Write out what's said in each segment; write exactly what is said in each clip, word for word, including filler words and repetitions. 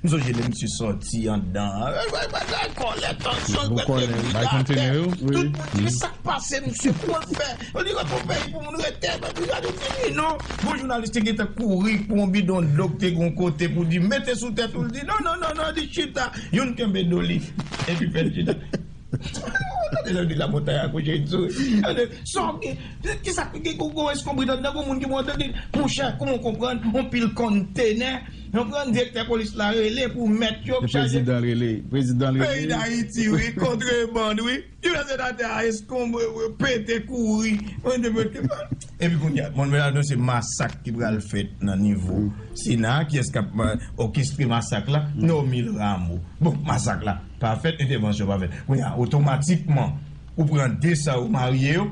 Sonje lè misye sòti anndan an. Kòlè, tansyon, l prèske vide atè. Tout moun di, men sa k pase misye, kòman l fè? Yo di, rete yon peyi pou moun rete, men pou gade fini, non. Bon, jounalis te gentan kouri pou yon bidon dlo ki te gen yon kote pou di, mete sou tèt ou, l di, non, non, non, non, di chita. Youn kenbe do li, epi fè l chita. Tande lè yo di lamontay akouche, l souri. Tande, sa w gen? Kisa ki gen gon eskonbrit anndan, gon moun ki mouri anndan, li, monchè, kòman w konprann? Yon pil kontenè, w konprann, direktè polis la rele pou mèt yo, chaje. Prezidan rele, prezidan rele. Peyi Dayiti, wi, kontrebann, wi. Divès senatè a eskonbre, pete, kouri. Epi kounye a, bon, nou anonse masak ki pral fèt nan nivo Sena. Kiyès k ap, euh, òkestre masak la? Normil Rameau. Bon, masak la pa fèt, entèvansyon pa fèt. Kounye a, otomatikman, ou pran de sa ou marye yo,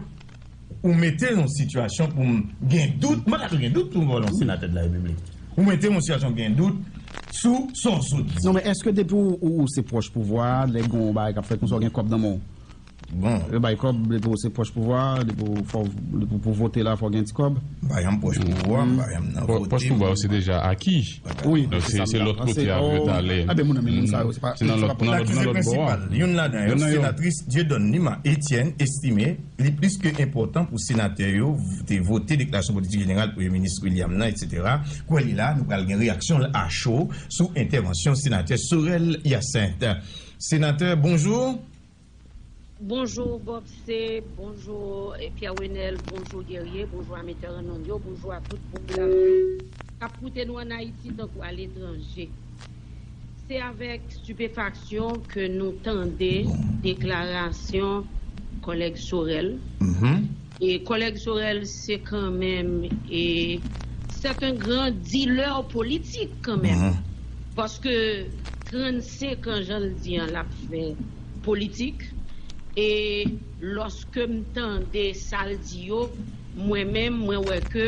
ou mete l nan sitiyasyon pou m gen dout, m pa ka tou gen dout pou m vòlè yon senatè de la repiblik. Ou mete l nan sitiyasyon gen dout sou sa w sot di. Non, men èske depi ou, ou, ou se pwòch pouvwa a, lè gen yon bagay k ap fèt konsa, w gen kòb nan men w? Bon. Yo bay kòb, depi w se pwòch pouvwa a, depi w fò, depi w pou vote la, fò w gen ti kòb? M pa janm pwòch pouvwa, m pa janm nan vote. Pwòch pouvwa yo se deja aki. Wi, donk se lòt kote a pou yo t ale. Se nan lòt, nan lòt bò a. Akize prensipal, youn ladan yo, senatris Dieudonne Lima Etienne, estime li plis ke enpòtan pou senatè yo te vote deklarasyon politik jeneral Premye Minis William nan, etsetera. Kwè li la, nou pral gen reyaksyon l a cho sou entèvansyon senatè Sorel Hyacinthe. Senatè, bonjou. Bonjou, Bob C, bonjou, eh, Pierre Wenel, bonjou, Guerrier, bonjou, amitè Rennonn yo, bonjou a tout popilasyon k ap koute nou ann Ayiti tankou aletranje. Se avèk stipefaksyon ke nou tande deklarasyon kòlèg Sorel. E kòlèg Sorel, se kanmenm, e, c'est un grand dealer politique kanmenm. Paske trannsenk an, jan l di an, l ap fè politik. E lòske m tande sa l di yo, mwen menm, mwen wè ke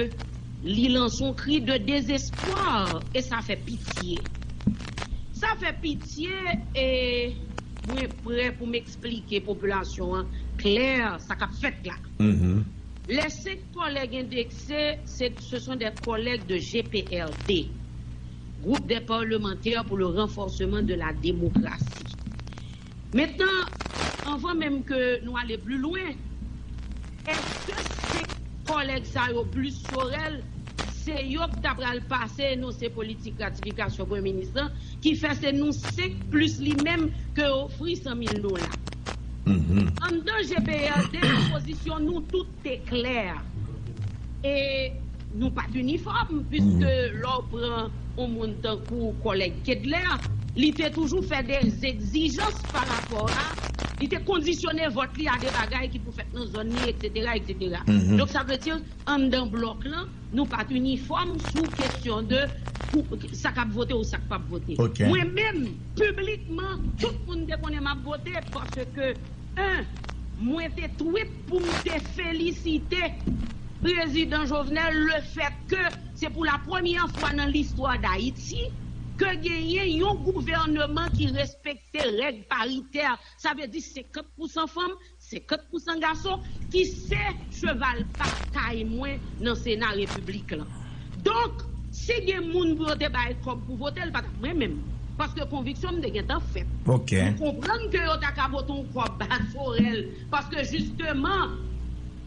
li lanse yon kri de dezespwa, e sa fè pitye. Sa fè pitye, e mwen prè pou m eksplike popilasyon an klè sa k ap fèt la. Les cinq collègues indexés, c'est, ce sont des collègues de G P R D, Groupe des parlementaires pour le renforcement de la démocratie. Mentnan, anvan menm ke nou ale pli lwen, èske senk kòlèg sa yo plis Sorel, se yo k ta pral pase enonse politik gratifikasyon Premye Minis lan, ki fè se nou senk plis li menm ke ofri san mil dola? Anndan G P R D, pozisyon nou tout te klè. E nou pa t inifòm, piske lè w pran yon moun tankou kòlèg Kedler, li te toujou fè de egzijans pa rapò a, li te kondisyone vòt li a de bagay ki pou fèt nan zòn li, etsetera, etsetera. Donk, sa vle di, anndan blòk lan, nou pa t inifòm sou kesyon de pou, sa k ap vote ou sa k p ap vote. Mwen menm, piblikman, tout moun te konnen m ap vote, paske, en, mwen te tweet pou m te felisite Prezidan Jovenel lefètke se pou la premyè fwa nan listwa Dayiti ke genyen yon gouvèneman ki respekte règ paritè, sa vle di senkant pou san fanm, senkant pou san gason, ki se cheval batay mwen nan Sena Repiblik lan. Donk, si gen moun pou yo te bay kòb pou vote l, pa t ap mwen menm. Paske konviksyon m te gentan fèt. M konprann ke yo ta ka vote yon kòb ba Sorel, paske jisteman,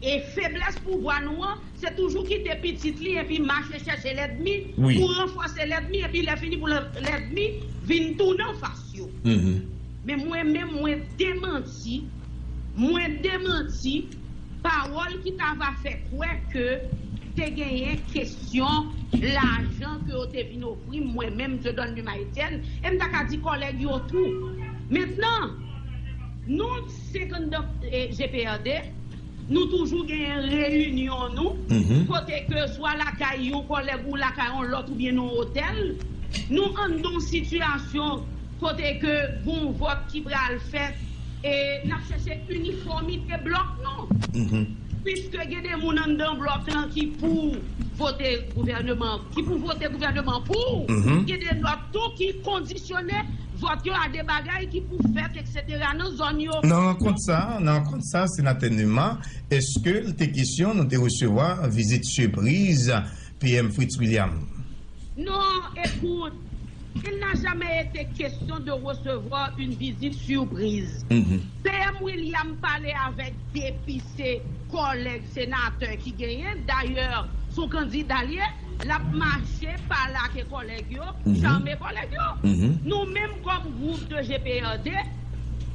e feblès pouvwa nou an, se toujou kite pitit li epi mache chèche lènmi pou ranfòse lènmi, epi lè fini pou lè-, lènmi vin tounen anfas yo. Men mwen menm, mwen demanti, mwen demanti pawòl ki ta va fè kwè ke te genyen kesyon lajan ke yo te vin ofri m, mwen menm, Dieudonne Lima Etienne, e m ta ka di kòlèg yo tou. Mentnan, nou, senkant, eh, G P R D, nou toujou genyen reyinyon nou, kote ke swa lakay yon kòlèg ou lakay yon lòt oubyen nan yon otèl, nou anndan yon sitiyasyon kote ke gon vòt ki pral fèt, e n ap chèche inifòmite blòk nou. Piske gen de moun anndan blòk lan ki pou vote gouvèneman, ki pou vote gouvèneman pou, gen de lòt tou ki kondisyone vòt yo a de bagay ki pou fèt, etsetera, nan zòn yo. Nan rankont sa a, nan rankont sa a, Senatè Numa, èske l te kesyon nou te resevwa vizit sipriz P M Fritz William? Non, ekout, Il n'a jamais été question de recevoir une visite surprise. P M William pale avèk depi se kòlèg senatè ki genyen. Dayè, se yon kandida l ye, l ap mache pale ak kòlèg yo, chame kòlèg yo. Nou menm kòm gwoup de G P R D,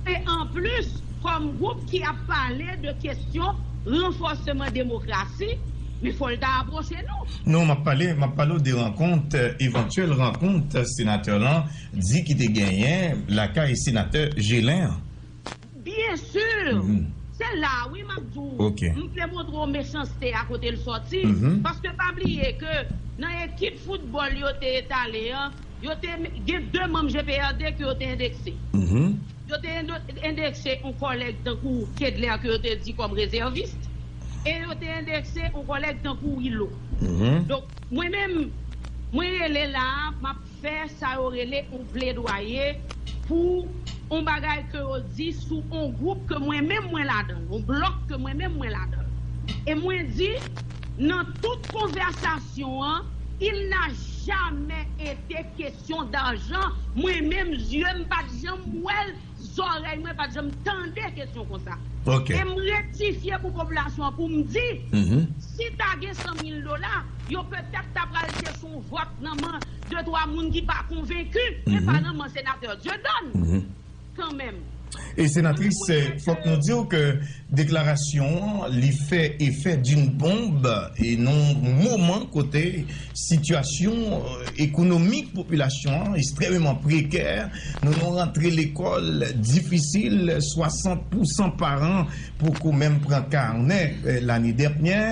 e anplis kòm gwoup ki ap pale de kesyon ranfòseman demokrasi, men fò l ta apwoche nou. Non, m ap pale, m ap pale w de rankont, evantyèl rankont senatè lan di ki te genyen lakay senatè Gelin an. Byen si. Se la, wi, m ap di w. M vle montre w mechanste a kote l sòti. Paske pa bliye ke nan ekip foutbòl yo te etale an, yo te gen de manm G P R D ke yo te endekse. Yo te endo- endekse yon kòlèg tankou Kedler ke yo te di kòm rezèvis. E yo te endekse yon kòlèg tankou Wilo. Donk, mwen menm, mwen rele la a, m ap fè sa yo rele yon pledwaye pou yon bagay ke yo di sou yon gwoup ke mwen menm mwen ladan l, yon blòk ke mwen menm mwen ladan l. E mwen di, nan tout konvèsasyon an, il n'a jamais été question d'argent. Mwen menm, zye m pa t janm wè l, zòrèy mwen pa t janm tande kesyon konsa. E m rektifye pou popilasyon an pou m di, si ta gen san mil dola, yo petèt ta pral chèche yon vòt nan men de twa moun ki pa konvenki, men pa nan men senatè Dieudonne. Kanmenm. E senatris, fòk nou di w ke deklarasyon an, li fè efè d'une bombe, e nan yon moman kote sitiyasyon, e, ekonomik popilasyon an ekstrèmeman prekè. Nou nan yon rantre lekòl difisil, swasant pousan paran poko menm pran kanè, e, lane dènyè.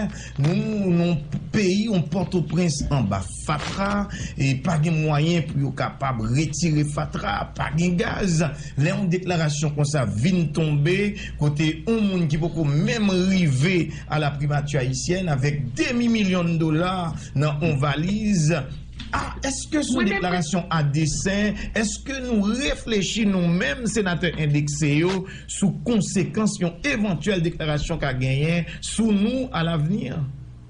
Nou nan yon peyi, yon Pòtoprens anba fatra, e pa gen mwayen pou yo kapab retire fatra, pa gen gaz. Lè yon deklarasyon konsa vin tonbe, kote yon moun ki poko menm rive a la primati ayisyèn avèk demi milyon dola nan yon valiz, a, èske se yon deklarasyon a desen? Èske nou reflechi nou menm senatè endekse yo sou konsekans yon evantyèl deklarasyon ka genyen sou nou alavni?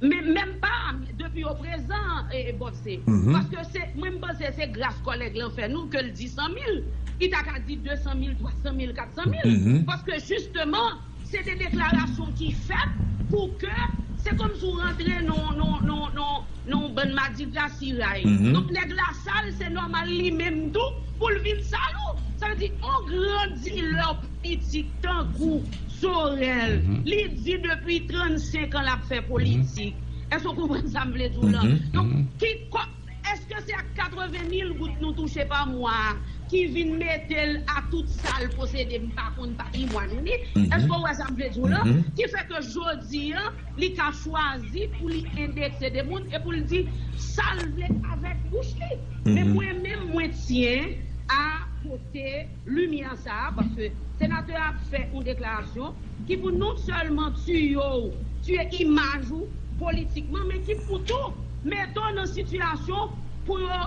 Men menm pa depi oprezan, e, e, Bòb, se paske se, mwen, m panse se gras kòlèg lan fè nou ke l di san mil. Li ta ka di de san mil, twa san mil, kat san mil. Paske jisteman, se de deklarasyon ki fèt pou ke se kòmsi w rantre nan, nan, nan, nan, nan yon bann madigra siray. Donk, nèg la sal, se nòmal li menm tou pou l vin sal ou. Sa vle di, yon gran dilè politik tankou Sorel, li di depi trannsenk an l ap fè politik. Èske w konprann sa m vle di w lan? Donk, ki kò-, èske se ak katreven mil goud nou touche pa mwa a ki vin mete l a tout sa l posede, m pa konn patrimwàn li? Èske w wè sa m vle di w lan? Ki fè ke jodi a, li ka chwazi pou li endekse de moun e pou l di sa l vle avèk bouch li. Men mwen menm, mwen tyen a pote limyè sa a, paske senatè a ap fè yon deklarasyon ki pou non sèlman tiye w, tiye imaj ou politikman, men ki pou tou mete w nan sitiyasyon pou yo,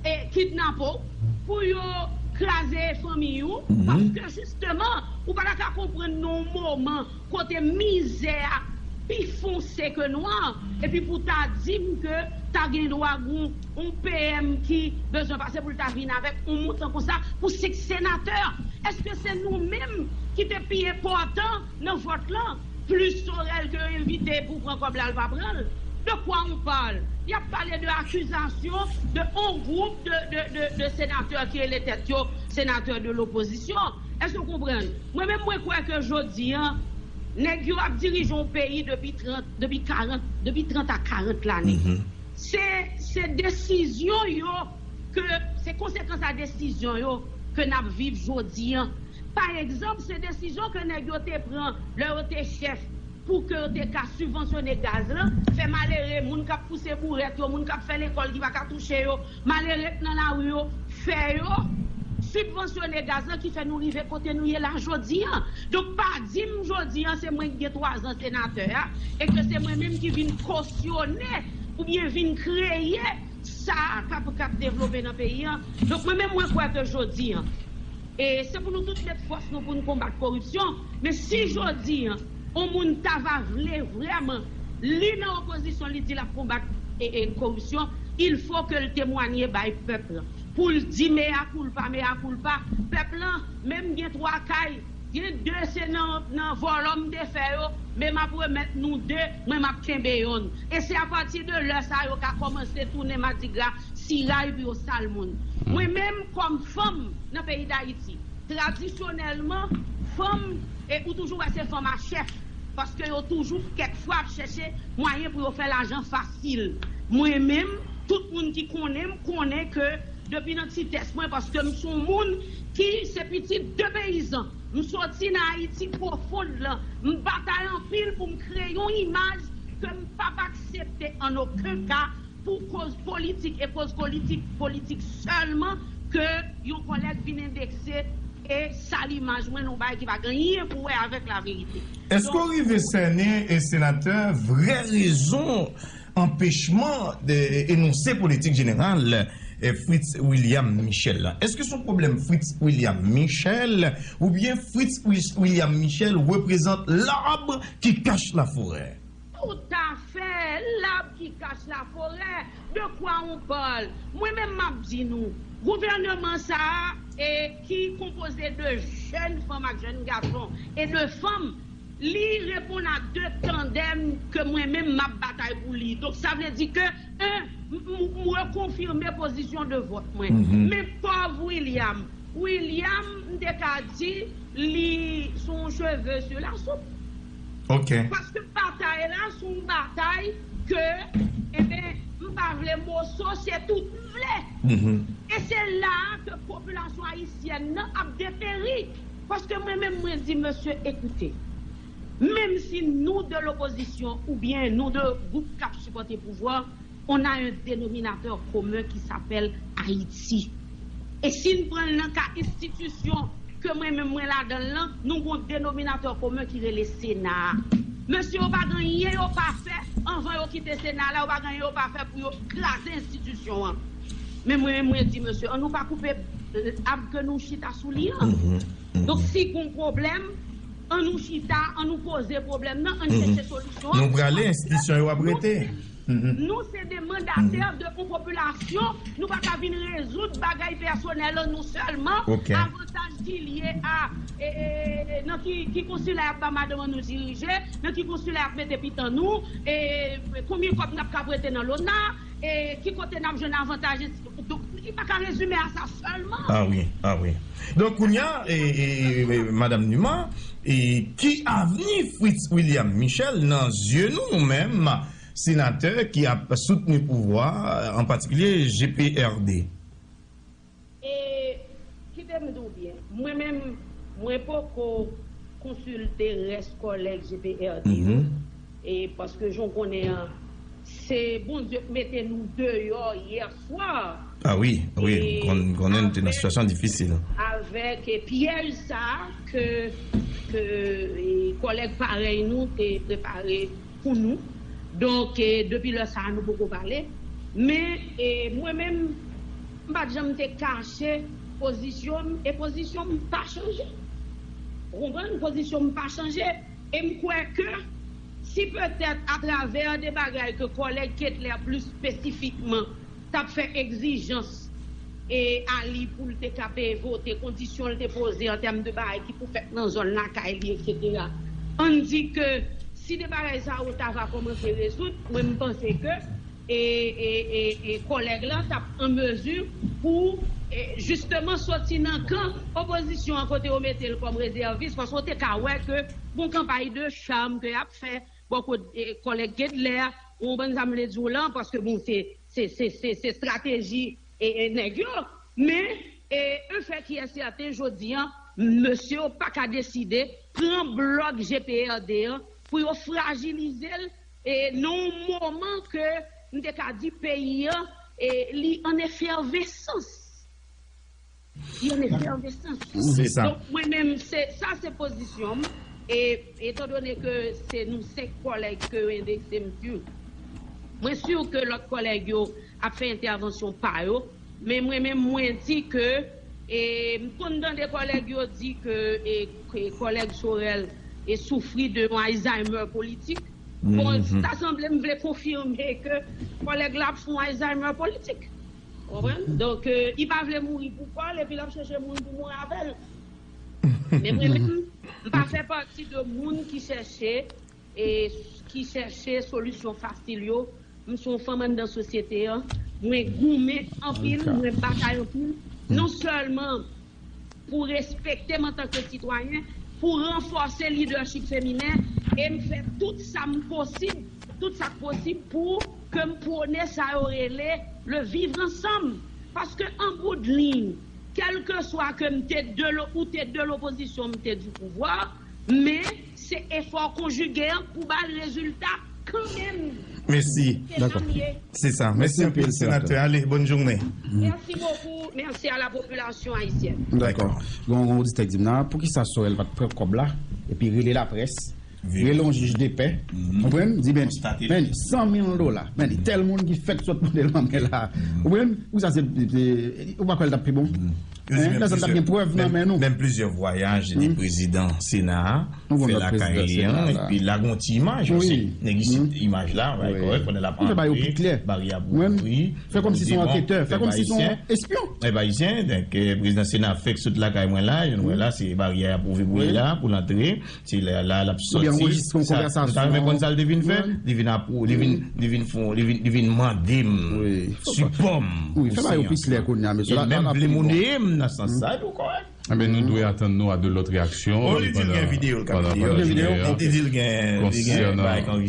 e, kidnape w, pou yo kraze fanmiy ou, paske jisteman, ou pa ta ka konprann nan yon moman kote mizè a pi fonse ke nwa, epi pou ta di m ke ta gen dwa gon yon P M ki bezwen pase pou l ta vin avèk yon montan konsa pou senk senatè. Èske se nou menm ki te pi enpòtan nan vòt lan? Plis Sorel ke yo envite pou pran kòb la, l pa pran l. De quoi on parle? Y ap pale de akizasyon de yon gwoup de, de, de, de senatè ki rele tèt yo senatè de lopozisyon. Èske w konprann? Mwen menm, mwen kwè ke jodi a, nèg yo ap dirije yon peyi depi trant, depi karant, depi trant a karant lane. Se, se desizyon yo ke, se konsekans a desizyon yo ke n ap viv jodi a. Pa egzanp, se desizyon ke nèg yo te pran lè yo te chèf pou ke yo te ka sibvansyone gaz lan, fè malere, moun k ap pouse bourèt yo, moun k ap fè lekòl ki pa ka touche yo, malere k nan lari yo, fè yo sibvansyone gaz lan ki fè nou rive kote nou ye la jodi a. Donk, pa di m jodi a se mwen ki gen twazan senatè a e ke se mwen menm ki vin kosyone oubyen vin kreye sa k ap, k ap devlope nan peyi a. Donk, mwen menm, mwen kwè ke jodi a, e se pou nou tout met fòs nou pou n konbat koripsyon. Men si jodi a, yon moun ta va vle vrèman, li nan opozisyon, li di l ap konbat, e, e, koripsyon, il faut que l temwanye bay pèp lan. pou l di mea culpa, mea culpa. Pèp lan, menm gen twa kay, gen de se nan, nan vòlò m te fè yo, men m ap remèt nou de, mwen m ap kenbe yonn. E se apati de lè sa yo ka kòmanse tounen madigra, siray pou yo sal moun. Mwen menm, kòm fanm nan peyi Dayiti, tradisyonèlman, fanm, e ou toujou wè se fanm a chèf, paske yo toujou kèk fwa ap chèche mwayen pou yo fè lajan fasil. Mwen menm, tout moun ki konnen m, konnen ke depi nan titès mwen, paske m se yon moun ki se pitit de peyizan. M soti nan Ayiti pwofond lan. M batay anpil pou m kreye yon imaj ke m p ap aksepte an okenn ka pou koz politik, e koz politik, politik sèlman, ke yon kòlèg vin endekse e sal imaj mwen nan yon bagay ki pa gen anyen pou wè avèk laverite. Èske w rive sènen, e, senatè, vrè rezon anpechman de enonse politik jeneral, e, Fritz William Michel la? Èske se yon pwoblèm Fritz William Michel, oubyen Fritz Wi- William Michel reprezant l'arbre qui cache la forêt? Toutafè, l'arbre qui cache la forêt, de quoi on parle? Mwen menm m ap di nou, gouvèneman sa a, e, ki konpoze de jèn fanm ak jèn gason e de fanm, li reponn a de tandèm ke mwen menm m ap batay pou li. Donk, sa vle di ke, en, m, m, m rekonfime pozisyon de vòt mwen. Men pòv William, William, m te ka di, li se yon cheve sou la soup. Ok. Paske batay la se yon batay ke, enben, m pa vle moso, se tout m vle. E se la a ke popilasyon ayisyèn nan ap deperi. Paske mwen menm, mwen di, mesye, ekoute, menm si nou de lopozisyon oubyen nou de gwoup k ap sipòte pouvwa, on a un dénominateur commun qui s'appelle Ayiti. E si n pran l nan ka enstitisyon ke mwen menm mwen ladan l lan, nou gon denominatè komen ki rele Sena a. Mesye yo pa gen anyen yo pa fè anvan yo kite Sena la, yo pa gen anyen yo pa fè pou yo kraze enstitisyon an. Men mwen menm mwen di mesye, ann nou pa koupe ab ke nou chita sou li an. Donk si gon pwoblèm, ann nou chita, ann nou poze pwoblèm nan, ann chèche solisyon an. Nou prale, enstitisyon yo ap rete. Nou se de mandatè de yon popilasyon, nou pa ka vin rezoud bagay pèsonèl an nou sèlman, avantaj ki lye a, e, e, e, nan ki, ki konsila y ap ba madanm an nou dirije, nan ki konsila y ap mete pitit an nou, e, konbyen kòb n ap ka prete nan lona, e, ki kote n ap jwenn avantaj, donk, li pa ka rezime a sa sèlman. Ah wi, ah wi. Donk, kounye a, e, e, e, e, Madanm Numa, e, ki avni Fritz William Michel nan zye nou menm, senatè ki ap soutni pouvwa, an patikilye G P R D? E kite m di w byen, mwen menm, mwen poko konsilte rès kòlèg G P R D yo, e paske jan w konnen an, se Bondye k mete nou deyò yè swa. Ah wi, wi, e konnen nou te nan sitiyasyon difisil. Avèk, e, pyèj sa a ke, ke, e, kòlèg parèy nou te prepare pou nou. Donk, e, depi lè sa a, nou poko pale. Men, e, mwen menm, m pa t janm te kache pozisyon m, e pozisyon m pa chanje. Ou konprann? Pozisyon m pa chanje. E m kwè ke si petèt atravè de bagay ke kòlèg Ketler plis espesifikman t ap fè egzijans e a li pou l te ka peye vote, kondisyon l te poze an tèm de bagay ki pou fèt nan zòn lakay li, etsetera. Ann di ke si de bagay sa yo ta va kòmanse rezoud, mwen m panse ke e, e, e, e kòlèg la t ap an mezi pou, e, jisteman soti nan kan opozisyon an kote yo mete l kòm rezèvis, paske w te ka wè ke gon kanpay de cham ke y ap fè bò kot, e, kòlèg Ketler, ou konprann sa m vle di w lan, paske bon, se, se, se, se, se estrateji, e, e, nèg yo, men, e, un fait qui est certain, jodi an, mesye yo pa ka deside pran blòk G P R D an pou yo frajilize l, e, nan yon moman ke m te ka di peyi an, e, li an efèvesans. Li an efèvesans. Se sa. Donk, mwen menm, se, sa se pozisyon m. E, etandone ke se nou senk kòlèg ke yo endekse m di, mwen si ke lòt kòlèg yo ap fè entèvansyon pa yo. Men mwen menm, mwen di ke, e, m konn tande kòlèg yo di ke, e, ke kòlèg Sorel e soufri de yon Alzheimer politik. Bon, sa sanble m vle konfime ke kòlèg la ap fè yon Alzheimer politik. Konprann? Donk, euh, li pa vle mouri pou kò l, epi l ap chèche moun pou mouri avè l. Men mwen menm, m pa fè pati de moun ki chèche, e ki chèche solisyon fasil yo. M se yon fanm anndan sosyete an. Mwen goumen anpil, mwen batay anpil. Non sèlman pou respekte m antanke sitwayen, pou ranfòse lidèchip feminen, e m fè tout sa m posib, tout sa k posib pou ke m pwone sa yo rele le vivre ansanm. Paske an bout liy, kèlkeswa ke m te de lo, ou te de lopozisyon, m te di pouvwa, men se efò konjige an pou ba l rezilta kanmenm. Mèsi. Se sa m ye. Se sa. Mèsi anpil, senatè. Ale, bòn jounen. Merci beaucoup. Merci à la population haïtienne. Dakò. Gon, gon oditè k di m nan, poukisa Sorel pa t pran kòb la, epi rele laprès, rele yon jij de pè, konprann? Di, men, men, san mil dola, men, tèl moun ki fèk sot mande lanmè la. Konprann? Poukisa se, se, ou pa kwè l t ap pi bon? Hein? Pèsonn t ap gen prèv nan men nou. Menm plizyè vwayaj de prezidan Sena a fè lakay li an, epi la gon ti imaj osi. Nèg isit, imaj la, kòrèk, pandan l ap antre, baryè ap ouvri. Fè kòmsi se yon anketè, fè kòmsi se yon espyon. Pèp ayisyen, donk, euh, prezidan Sena fèk sot lakay mwen la, jan nou wè la, se baryè ap ouvri pou li la, pou l antre. Se la, la, l ap sòti. Sa, nou ta renmen konn sa l te vin fè. Li vin apou, li vin, li vin fon, li vin, li vin mande m sipò m. Wi, fè bagay yo pi klè kounye a, mesye. E menm vle moneye m nan sans sa, epi w kòrèk. Enben, nou dwe atann nou a de lòt reyaksyon. Oh, li di l gen videyo, l ka videyo. Li di l gen, li gen bagay k anrejistre.